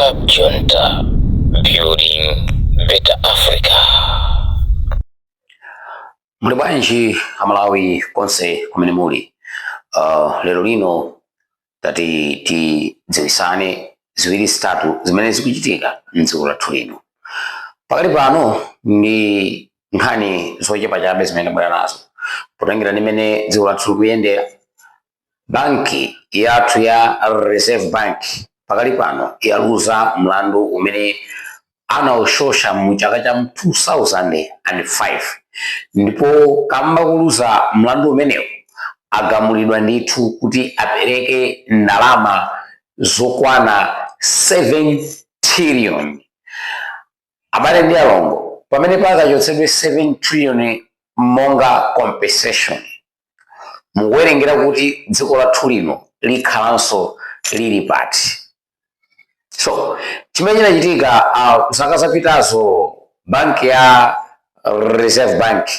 Cab Junta, building better Africa. Muli bwanji Amalawi konse kumene muli? Lero lino tati tidziwisane ziwiri zitatu zimene zikuchitika mdziko lathu lino. Pakali pano ndi nkhani zochepa chabe zimene tabwera nazo potengera ndi mmene dziko lathu likuyendera. Banki yathu ya Reserve Bank pakali pano yaluza mlandu umene anaushosha mu chaka cha 2005, ndipo kamba kuluza mlandu umenewu agamulidwa ndithu kuti apereke ndalama zokwana 7 trillion. Abale ndi alongo, pamene pakachotsedwe 7 trillion monga compensation, mukuwerengera kuti dziko lathu lino likhalanso lili pati? So chimene chinachitika, zaka zapitazo banki ya Reserve Bank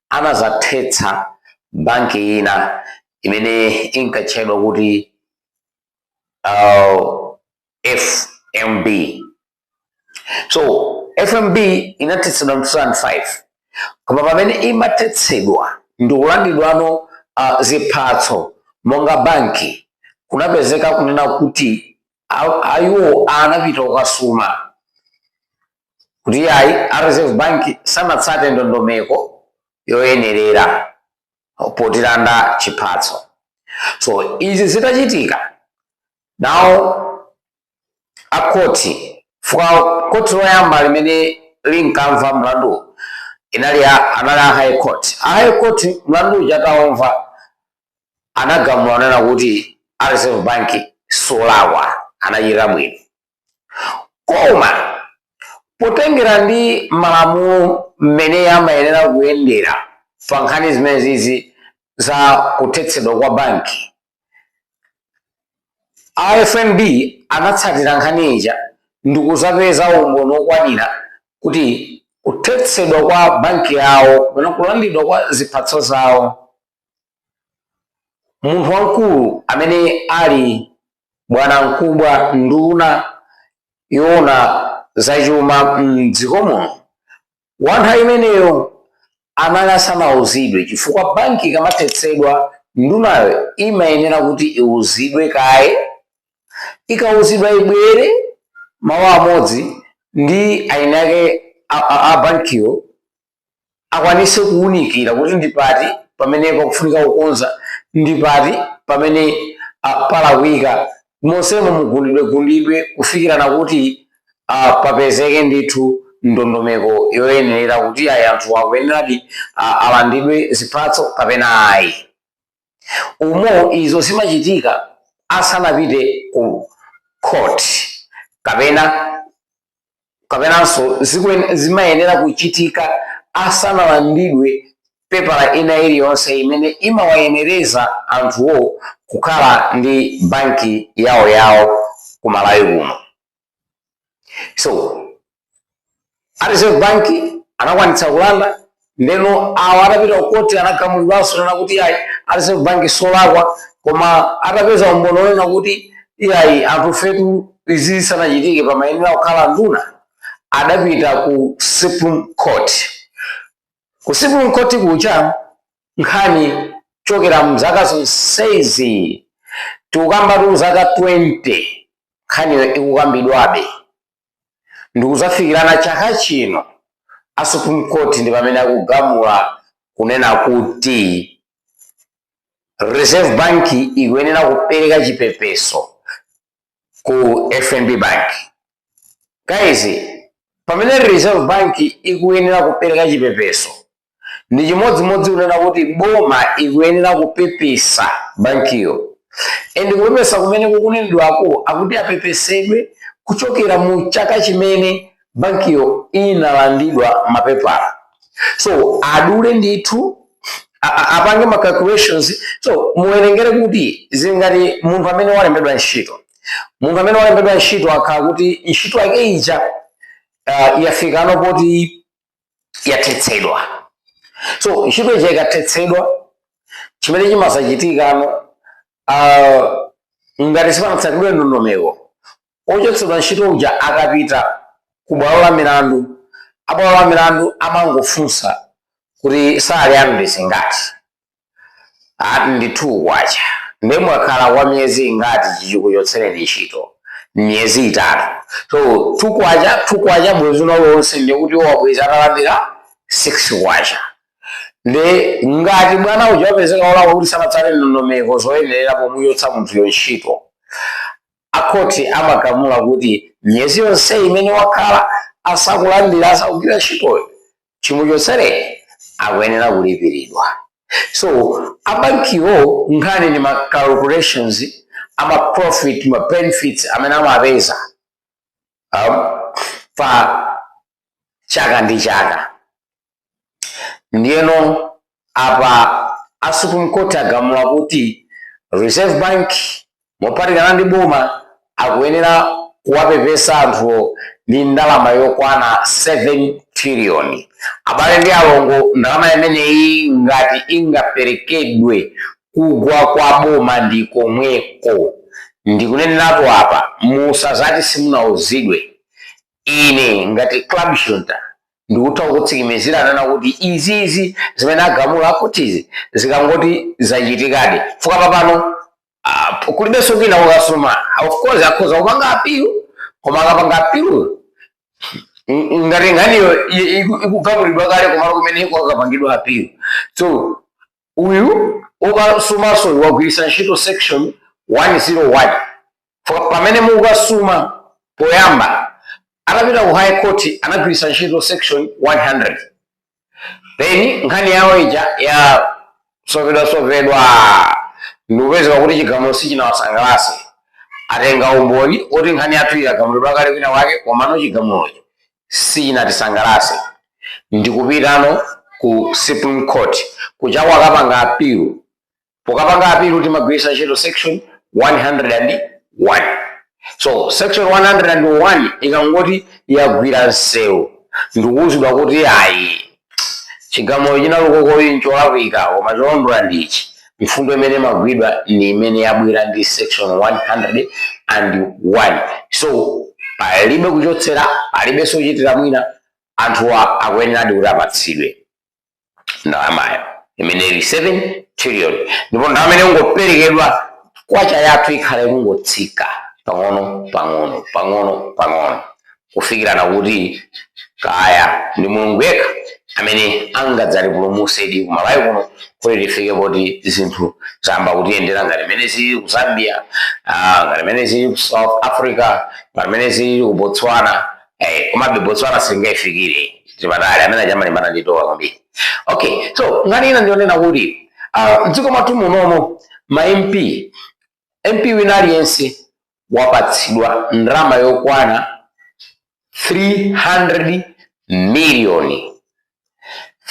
anazathetsa banki ina imene inkatchedwa kuti FMB. So FMB inathetsedwa mu 2005, koma pamene imathetsedwa ndikulandidwano ziphatso monga banki, kunapezeka kunena kuti ayiwo anapita kukasuma kuti ayi, a Reserve Bank sanatsate ndondomeko yoyenerera potilanda chiphatso. So izi zitachitika, nawo akhoti fuka khoti loyamba limene linkamva mlandu inali anali a High Court. A High Court mlandu uja atawumva anagamula nena kuti a Reserve Bank solakwa, anachita bwino. Koma potengera ndi malamulo mmene amayenera kuyendera pa nkhani zimenezizi za kuthetsedwa kwa banki, a FNB anatsatira nkhani ija ndikuzapeza umboni okwanira kuti kuthetsedwa kwa banki yawo kapena kulandidwa kwa ziphatso zawo, munthu wamkulu amene ali bwana mkubwa, nduna yoona zachuma mdziko muno wa nthawi imeneyo, anali asanauzidwe, chifukwa banki ikamathetsedwa ndunayo imayenera kuti iuzidwe kaye. Ikauzidwa ibwere mawu amodzi ndi aini ake a bankiyo, akwanise kuwunikira kuti ndi pati pamene pakufunika kukonza, ndi pati pamene palakwika, monsemo mugundidwe-gundidwe kufikirana kuti papezeke ndithu ndondomeko yoyenerera kuti ayi, anthu akuyeneradi alandidwe ziphatso kapena ayi. Umo izo zimachitika asanapite ku court kapenanso zimayenera kuchitika asanalandidwe pepala ina iliyonse imene imawayenereza anthuwo kukhala ndi banki yawo yawo ku Malawi kuno. So a Reserve Bank anakwanitsa kulanda. Ndeno awo atapita ku koti anagamulidwanso nena kuti ayi, a Reserve Bank solakwa. Koma atapeza umboni onena kuti iyayi, anthu fetu izi zisanachitike pamayenera kukhala nduna, adapita ku Supreme Court. Ku Supreme Court kuja nkhani chokera mzaka zonsezi, tikukambatu zaka 20, nkhaniyo ikukambidwabe ndikuzafikirana chaka chino a Supreme Court ndi pamene akugamula kunena kuti Reserve Bank ikuyenera kupereka chipepeso ku FNB Bank. Guys, pamene Reserve Bank ikuyenera kupereka chipepeso, ndi chimodzimodzi kunena kuti boma ikuyenera kupepesa bankiyo. And kupepesa kumene kukunenedwako, akuti apepesedwe kuchokera mu chaka chimene bankiyo inalandidwa mapepala. So adule ndithu, apange ma calculations. So muwerengere kuti zingati munthu amene walembedwa ntchito, munthu amene walembedwa ntchito akhala kuti ntchito yake ija yafikano poti yathetsedwa. So ntchito ija ikathetsedwa, chimene chimazachitikano, ngati sipanatsatidwe ndondomeko Ochotsedwa ntchito uja akapita ku bwalo la milandu, abwalo la milandu amangofunsa kuti salary yanu ndi zingati? Ati ndi 2 kwacha. Ndiye mwakhala kwa miyezi ingati chichikuchotsereni ntchito? Miyezi 3. So 2 kwacha, 2 kwacha mwezi uliwonse, ndiye kuti wabweza atalandira 6 kwacha. Ndi ngati bwana uja wapezeka olakwa kuti sanatsate ndondomeko zoyenera pomuchotsa munthuyo ntchito, akhoti amagamula kuti miyezi yonse imene wakhala asakulandira, asakugwira ntchitoyo chimuchotsereni, akuyenera kulipiridwa. So abankiwo nkhani ni ma calculations ama profit, ma benefits amene amapeza pa chaka ndi chaka. Ndiyeno apa a Supreme Court agamula kuti Reserve Bank mophatikana ndi boma akuyenera kuwapepesa anthu ndi ndalama yokwana 7 trillion. Abale ndi alongo, ndalama imeneyi ngati ingaperekedwe, kugwa kwa boma ndi komweko. Ndikuneneratu apa, musazati simunauzidwe. Ine ngati Club Junta ndikutha kutsimikizira nana kuti izizi zimene agamula akutizi zikangoti zachitikadi, fuka papano kulibenso kwina kukasuma. Of course akhoza kupanga appeal, koma akapanga appeal, ngati nkhaniyo ikugamulidwa kale kumalo kumene iko akapangidwa appeal. So uyu ukasumaso wagwiritsa ntchito section 101. Fuka pamene mukasuma poyamba, atapita ku High Court anagwiritsa ntchito section 100. Then nkhani yawo ija ya sovedwa sovedwa, ndikupezeka kuti chigamulo sichinawasangalatse. Atenga umboni oti nkhani yathu yagamulidwa kale kwina wake, komano chigamulochi sichinatisangalatse, ndikupitano ku Supreme Court kuchako akapanga appeal. Pokapanga appeal timagwiritsa ntchito section 101. So section 101 ikangoti yagwira msewu, ndikuwuzidwa kuti ayi, chigamulo chinalukokoli ncholakwika, koma cholondola ndichi, mfundo imene imagwidwa ni imene yabwera ndi section 101. So palibe kuchotsera, palibe sochitira mwina, anthuwa akuyeneradi kuti apatsidwe ndalamayo imene ili 7 trillion. Ndipo ndalama imene ingoperekedwa, kwacha yathu ikhale kungotsika pang'ono pang'ono pang'ono pang'ono, kufikirana kuti kaya ndi Mulungu yekha amene angadzatipulumutse kumalawi kuno kuti tifike poti zinthu zamba kutiyendera ngati mene zili ku Zambia, ngati mene zili ku South Africa, ngati mene zili ku Botswana. Komabe Botswana singayifikire, tipatali, amene achamalimbana ndi dola kwambiri. Okay, so nkhani ina ndionena kuti mdziko mwathu munomo ma MP, MP wina aliyense wapatsidwa ndalama yokwana 300 million,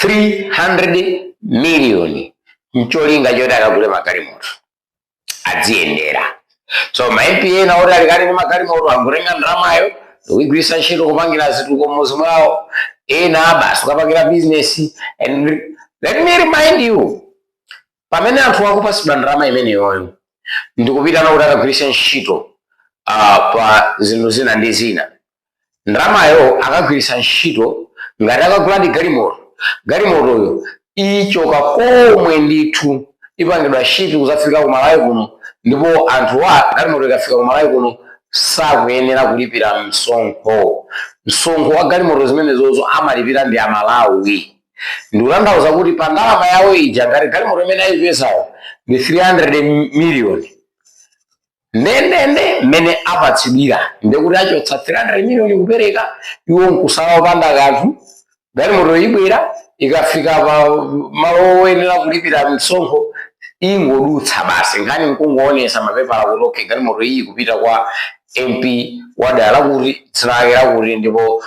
300 million, ncholinga choti akagule magalimoto adziyendera. So ma MP ena oti alikali ndi magalimoto angotenga ndalamayo ndikuyigwiritsa ntchito kupangira zitukuko m'muzi mwawo, ena basi kukapangira business. And let me remind you, pamene anthu akupatsidwa ndalama imeneyoyo ndikupita kuti akagwiritse ntchito pa zinthu zina ndi zina, ndalamayo akagwiritsa ntchito ngati akagula ndi galimoto, galimotoyo ichoka komwe ndithu, ipangidwa ship kuzafika ku Malawi kuno. Ndipo anthuwa galimoto ikafika ku Malawi kuno sakuyenera kulipira msonkho. Msonkho wa galimoto zimenezozo amalipira ndi Amalawi. Ndikutanthauza kuti pa ndalama yawo ija, ngati galimoto imene ayipezayo ndi 300 million ndendende mmene apatsidwira, ndekuti achotsa 300 million kupereka, iwo nkusala opanda kanthu. Galimoto ibwera, ikafika pa malo oyenera kulipira msonkho ingodutsa basi. Nkhani nkungoonesa mapepala kuti okay, galimoto iyi kupita kwa MP wa dera lakuti, dzina lake lakuti, ndipo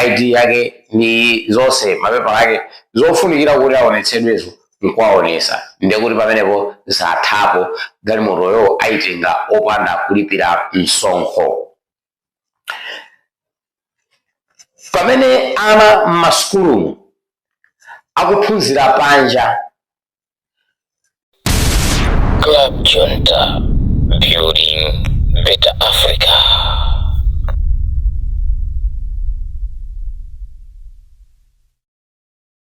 ID yake ndi zonse, mapepala ake zofunikira kuti aonetsedwezo nkuwaonesa, ndekuti pamenepo zathapo, galimotoyo ayitenga opanda kulipira msonkho. Pamene ana m'masukulumu akuphunzira panja, Club Junta, building better Africa.